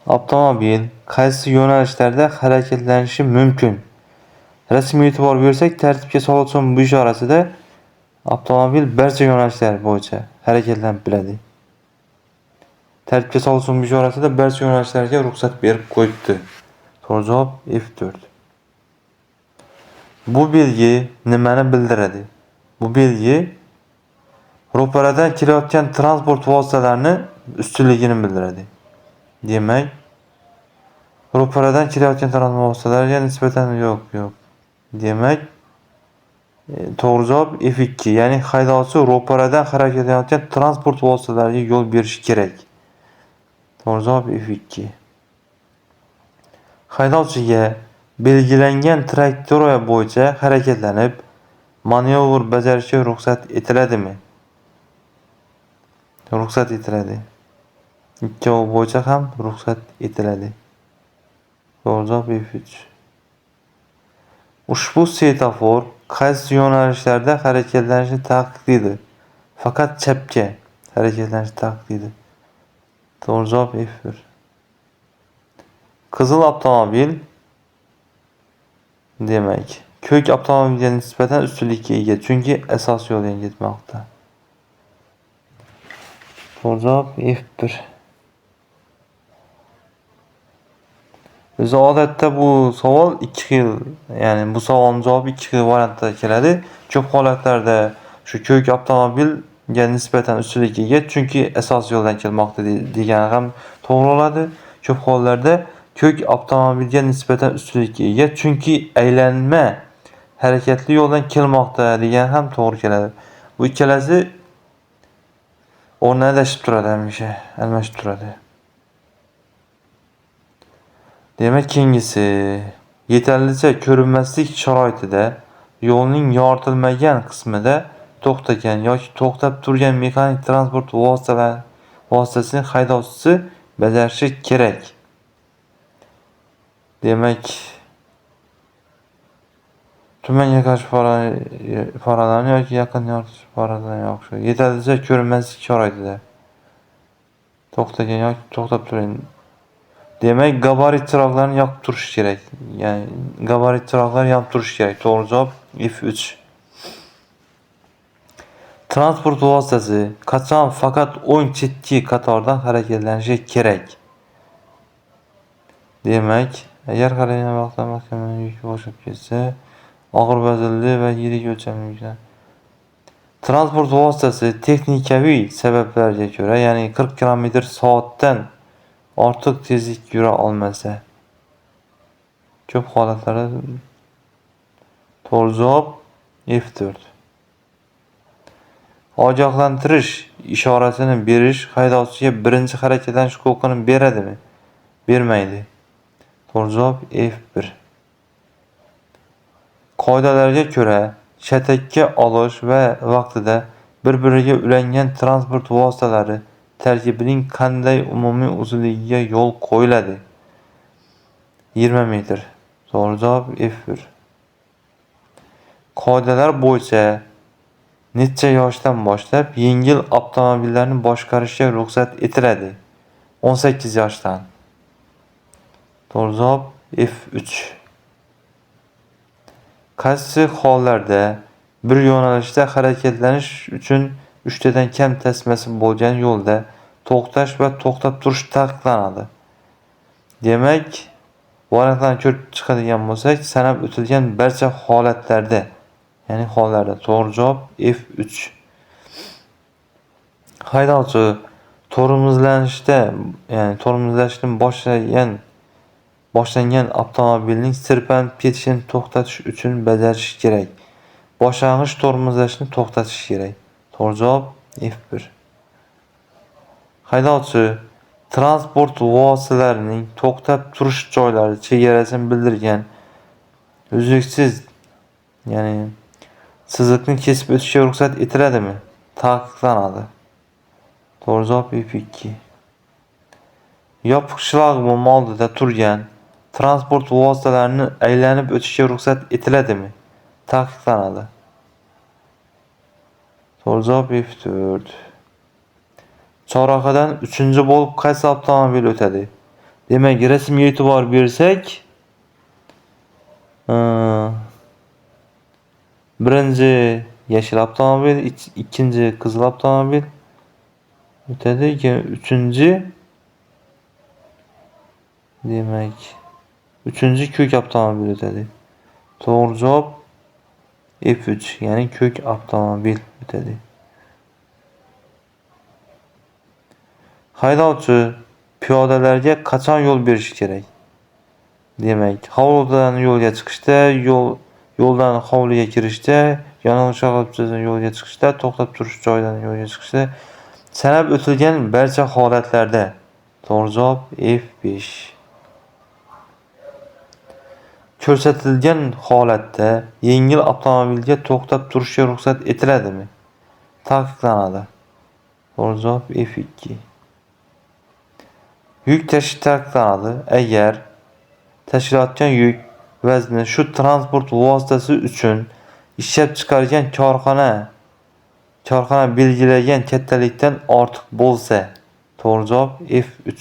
Avtomobil qaysi yo'nalishlarda harakatlanishi mumkin? Rasmga e'tibor bersak, tartibga soluvchi bu ishorasida avtomobil barcha yo'nalishlar bo'yicha harakatlanib biladi. Tartibga soluvchi bu ishorasida barcha yo'nalishlarga ruxsat berib qo'yibdi. To'g'ri javob F4. Bu belgi nimani bildiradi? Bu belgi ro'paradan kelayotgan transport vositalarini ustunligini bildiradi. Demak, ro'paradan kelayotgan transport vositalariga nisbatan yo'q, yo'q. Demak, to'g'ri javob F2, ya'ni haydovchi ro'paradan harakatlanayotgan transport vositalariga yo'l berishi kerak. To'g'ri javob F2. Haydovchiga belgilangan trayektoriya bo'yicha harakatlanib, manyovr bajarishga ruxsat etiladimi? Ruxsat etiladi. Ikkovi bo'yicha ham ruxsat etiladi. To'g'ri javob F3. Ushbu svetofor qaysi yo'nalishlarda harakatlanishni taqiqlaydi? Faqat chapga harakatlanishni taqiqlaydi. To'g'ri javob F1. Qizil avtomobil demak, ko'k avtomobilga nisbatan ustunlikka ega, chunki asos yo'ldan ketmoqda. To'g'ri javob F1. O'zi odatda bu savol ikki xil, ya'ni bu savolning javobi ikki xil variantda keladi. Ko'p holatlarda shu ko'k avtomobilga nisbatan ustunlikka ega, chunki asos yo'ldan kelmoqda degani ham to'g'ri bo'ladi. Ko'p hollarda ko'k avtomobilga nisbatan ustunlikka ega, chunki aylanma harakatli yo'ldan kelmoqda degani ham to'g'ri keladi. Bu ikkalasi o'rni adashib turadi hamisha, almashib turadi. Demak, keyingisi yetarlicha ko'rinmaslik sharoitida yo'lning yoritilmagan qismida to'xtagan yoki to'xtab turgan mexanik transport vositasining haydovchisi bajarishi kerak. Demak, tumanga qarshi faralarni yoki yaqin yoritish faralarni yoqishi yetarlicha ko'rinmaslik sharoitida to'xtagan yoki to'xtab turgan. Demak, gabarit chiroqlarni yoqib turish kerak. Ya'ni gabarit chiroqlar yonib turishi kerak. To'g'ri javob F3. Transport vositasi qachon faqat o'ng chetki qatordan harakatlanishi kerak? Demak, agar qaragan vaqtda mahkamaning yuki oshib ketsa, og'ir vaznli va yirik o'lchamli yuklar. Transport vositasi texnikaviy sabablarga ko'ra, ya'ni 40 kilometr soatdan ortiq tezlik yura olmasa, ko'p holatlarda to'g'ri javob F4. Ogohlantirish ishorasini berish haydovchiga birinchi harakatlanish huquqini beradimi? Bermaydi. To'g'ri javob F1. Qoidalarga ko'ra, shatakka olish va vaqtida bir-biriga ulangan transport vositalari tarkibining qanday umumiy uzunligiga yo'l qo'yiladi? 20 metr. To'g'ri javob F1. Qoidalar bo'yicha necha yoshdan boshlab yengil avtomobillarni boshqarishga ruxsat etiladi? 18 yoshdan. To'g'ri javob F3. Qaysi hollarda bir yo'nalishda harakatlanish uchun 3 tadan kam tasmasi bo'lgan yo'lda to'xtash va to'xtab turish taqiqlanadi? Demak, variantlarni ko'rib chiqadigan bo'lsak, sanab o'tilgan barcha holatlarda, ya'ni hollarda to'g'ri javob F3. Haydovchi tormozlanishda, ya'ni tormozlashni boshlangan avtomobilning sirpanib ketishini to'xtatish uchun bajarishi kerak. Boshlang'ich tormozlashni to'xtatish kerak. To'g'ri javob F1. Haydovchi transport vositalarining to'xtab turish joylari chegarasini bildirgan uzluksiz, ya'ni chiziqni kesib o'tishga ruxsat etiladimi? Taqiqlanadi. To'g'ri javob F2. Yopiq shlagbaum oldida turgan transport vositalarini aylanib o'tishga ruxsat etiladimi? Taqiqlanadi. To'g'ri javob F4. Chorrahadan 3-bo'lib qaysi avtomobil o'tadi? Demak, rasmga e'tibor bersak, birinchi yashil avtomobil, ikkinchi qizil avtomobil o'tadi, keyin uchinchi, demak, uchinchi ko'k avtomobil o'tadi. To'g'ri javob F3, ya'ni ko'k avtomobil o'tadi. Haydovchi piyodalarga qachon yo'l berishi kerak? Demak, hovlidan yo'lga chiqishda, yo'ldan hovliga kirishda, yong'in shoxobchasidan yo'lga chiqishda, to'xtab turish joyidan yo'lga chiqishda, sanab o'tilgan barcha holatlarda. To'g'ri javob F5. Ko'rsatilgan holatda yengil avtomobilga to'xtab turishga ruxsat etiladimi? Taqiqlanadi. To'g'ri javob F2. Yuk tashish taqiqlanadi agar tashilayotgan yuk vazni shu transport vositasi uchun ishlab chiqargan korxona belgilagan kattalikdan ortiq bo'lsa. To'g'ri javob F3.